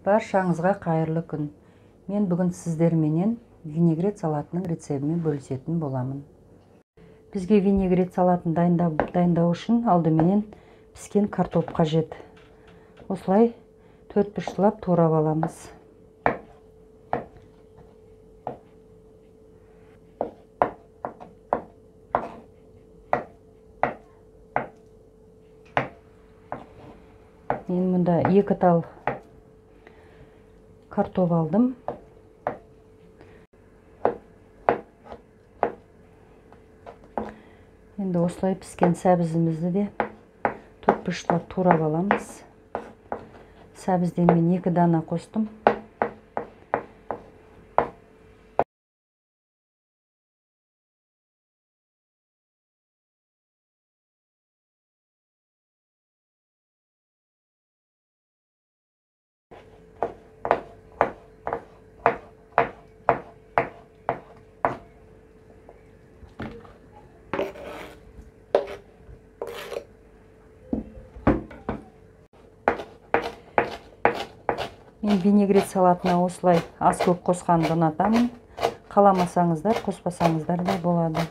Баршаңызға қайырлы күн. Мен бүгін сіздерменен винегрет салатының рецептімен бөлісетін боламын. Бізге винегрет салатын дайындау үшін алдыменен піскен картоп қажет. Осылай төрт бұрыштап турап аламыз. Мен мұнда 2 тал картоп алдым. Енді осылай піскен сәбізімізді де төрт бұрыштап турап аламыз. Сәбізден мен 2 дана қостым. Мен винегрет салатына осылай аз көп қосқанды ұнатамын. Қаламасаңыздар, қоспасаңыздар да болады.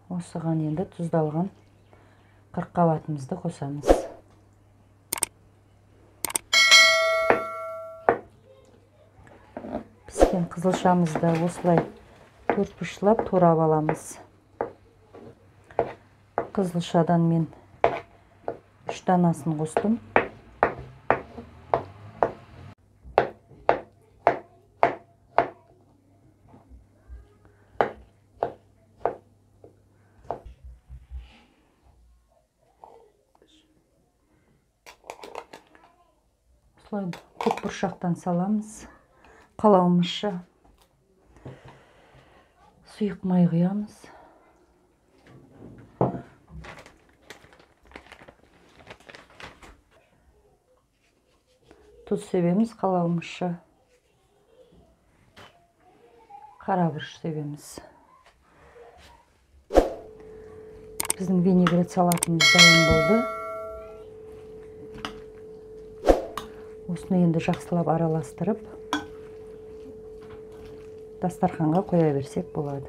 Осыған енді тұздалған қырыққабатымызды қосамыз. Піскен қызылшамызды осылай төрт бұрыштап турап аламыз. Қызылшадан мен 3 данасын қостым. Осылай көк бұршақтан саламыз. Қалауымызша сұйық май құямыз. Тұз себеміз қалауымызша. Қара бұрыш себеміз. Біздің винегрет салатымыз дайын болды. Осыны енді жақсылап араластырып, дастарханға қоя берсек болады.